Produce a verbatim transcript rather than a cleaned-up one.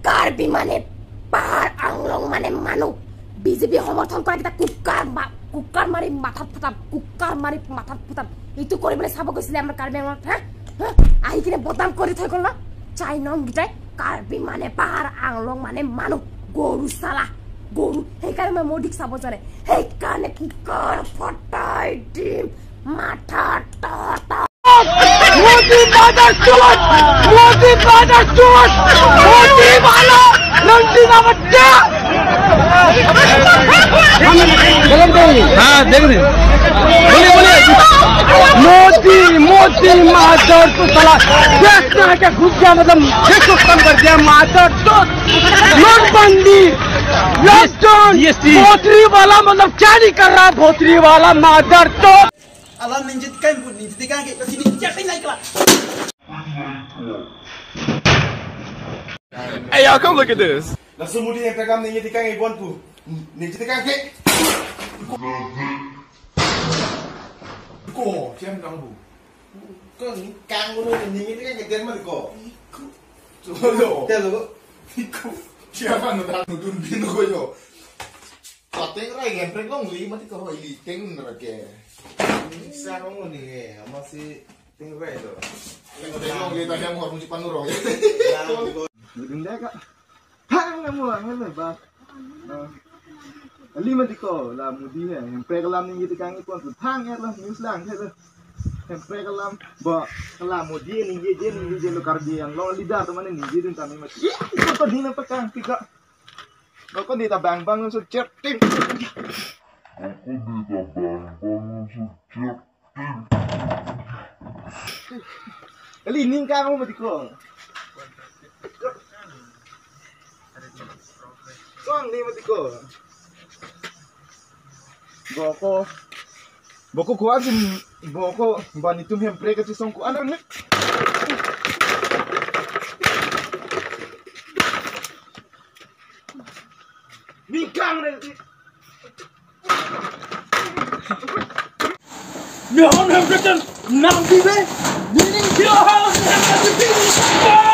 কাৰ্বি মানে পাহাৰ, আংলং মানে মানুহ। বিজেপি সমৰ্থন কৰা কেইটা কুকাৰ মা-, কুকাৰ মাৰি মাথাত ফুটাম, কুকাৰ মাৰি মাথাত ফুটাম। এইটো কৰিবলৈ চাব গৈছিলে আমাৰ কাৰ্বি আংলঙত, হা? হা? আহি কিনে বদনাম কৰি থৈ গ'ল ন? চাইনং কেইটাই কাৰ্বি মানে পাহাৰ, আংলং মানে মানুহ। গৰু চালা, গৰু। সেইকাৰণে মই মোদীক চাব যোৱা নাই। সেইকাৰণে কুকাৰ ফটাই দিম মাথাত। मोदी मादरचोद, मोदी मादरचोद, मोदी वाला नंदी ना बच्चा। हाँ, देख रहे। बोलिए, बोलिए। मोदी, मोदी मादरचोद साला। देश में आके घुस गया, मतलब देश को खत्म कर दिया, मादरचोद। नोटबंदी, लॉकडाउन, जीएसटी। भोसड़ी वाला, मतलब क्या नहीं कर रहा भोसड़ी वाला, मादरचोद। Alam ningje tikang bu, ningje tikang ke, kasi ningje tikang naik lah. Hey, y'all, come look at this. Langsung mudi yang pegang ningje tikang ibon pu. Ningje tikang ke. Ko, siam kang bu. Ko ni kang bu ningje tikang ke den mari ko. Iku. Coba lo. Tel lo. Iku. Siapa nonton nonton bin ko yo. Pateng rai gemprek long li mati ko hoi li teng ra ke. Sa long ni ke, ama si teng rai to. Teng rai long li ta yang hor muji panu ro. Yang ko. Dudung deh kak. Hang kamu hang le ba. Ah. Ali mati ko la mudi he. Gemprek alam ningje tikang ipon tu thang ya la news lang he la. Gemprek alam ba kala mudi ningje je ningje je lo Karbi Anglong leader tu mane ningje dun tami mati. Ko to dina pakang pika. Lo ko dita bang bang so cep ting. Lo ko dita bang bang so cep ting. Kali ning ka mo mati ko. Kong ni mati ko. Boko. Boko kuan sin boko bani tum hemprek kachisong kuan ni. Bingkang deh. Mihon hemprek nang bibe. Nining dia hal hemprek.